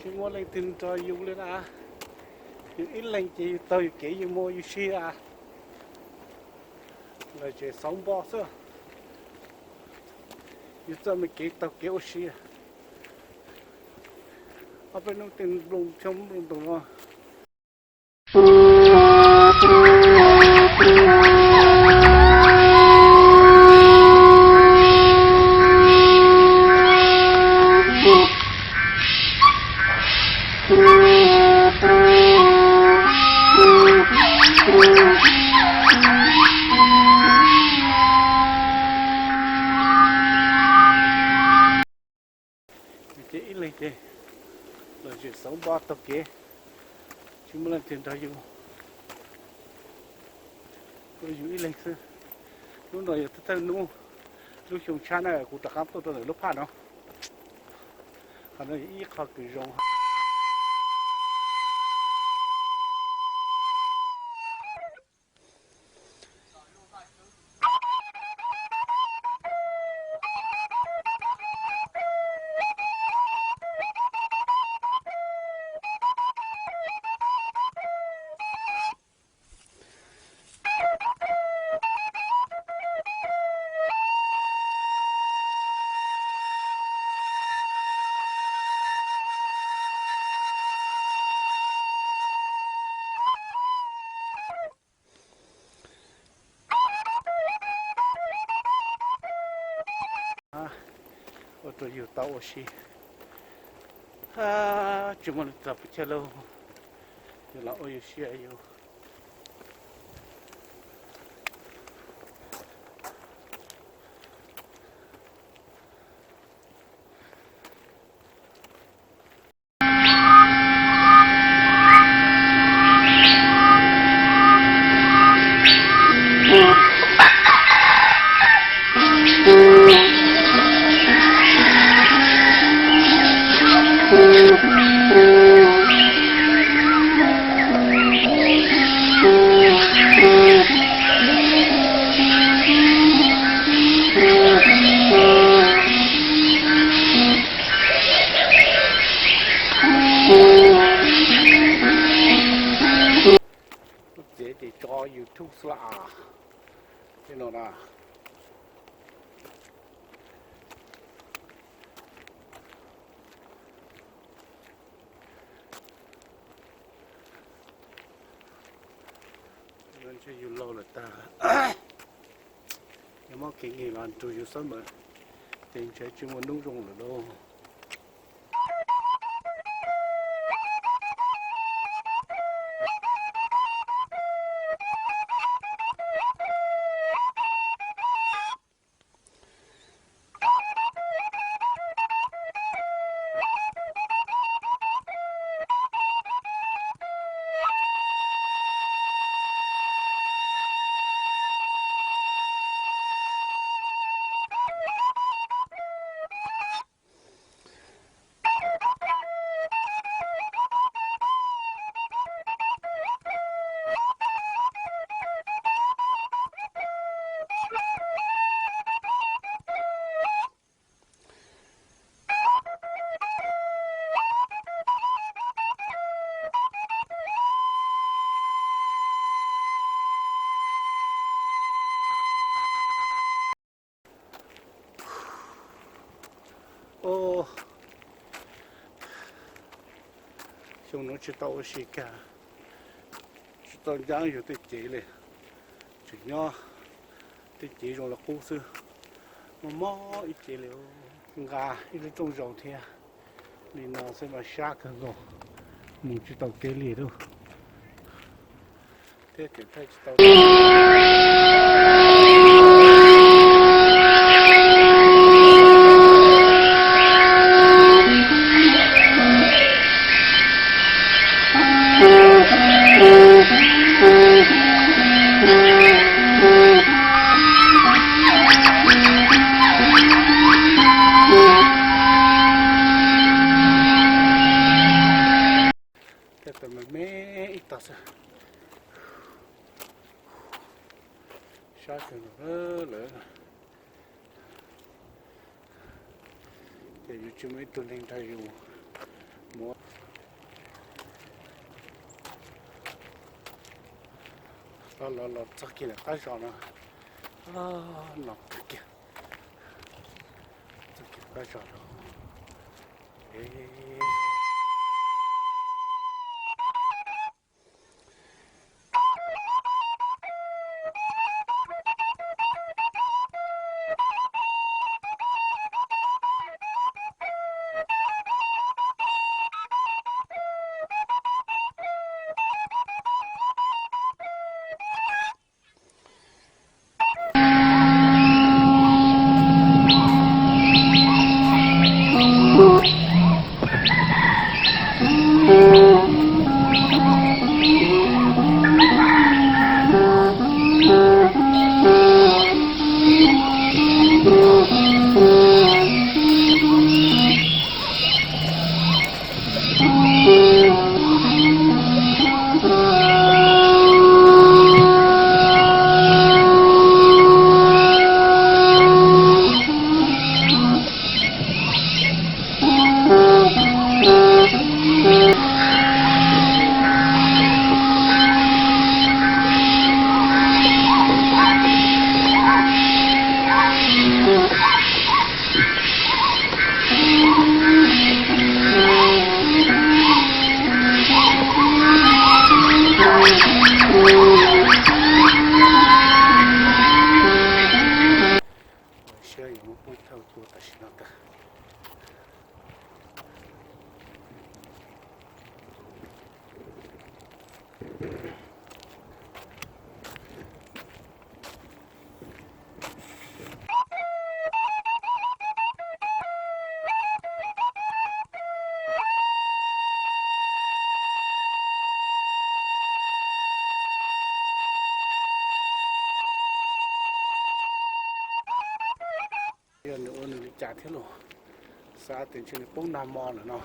Tsis muaj leej twg nrog yus li na. Yus ib leeg ces yus taug yus kev yus mus yus si a. Lawv tseem xauv npo xwb. Yus txoj me kev taug kev ua si. Ob peb hnub tej nplooj xyoob nplooj ntoos no. Ces ib leeg ces los tseem xauv npo taug kev, tsis muaj leej twg nrog yus, yus ib leeg xwb. Hnub no yog thawj thawj hnub, lub xyoo tshab na kuv rov qab tuaj rau ntawm lub phaj no. Qhov no yog ib qho kws zoo. Ua rau yus tau ua si, tsis muaj leej twg pub chawj lauj, yus los ua yus siab yus. Txiav ces tso YouTube xwb las. Tej no na, ntshe yus laus lawm tag, yog muab kev nkeeg los nrug yus xab mas, ces ntshe tsis muaj hnub zoo lawm lauj. Xyoo no tsis tau ua si kag, tsis tau ncaab yug tej cev li, tseem nyob tej cev zoo li qub xwb, mob mob ib cev li. Nqa ib lub rooj zaus thiab, li no xwb mas sab kawg nkaus, mus tsis tau kev li lauj. Thiab ceem thaij tsis tau. Tej tau me me ib tog xwb. Sab kawg nkaus lawm. Ces yus tsis muaj ib tug neeg nrog yus Mus los los los txog kiag ntawm qab zos no, no tag kiag, txog kiag qab zos no. Ua siab yuav muab pub thauj tuaj tam sim no ntag. Yog nws ua nws li cas thiab los, xav tias ntshe nws poob nag hmo lawm no.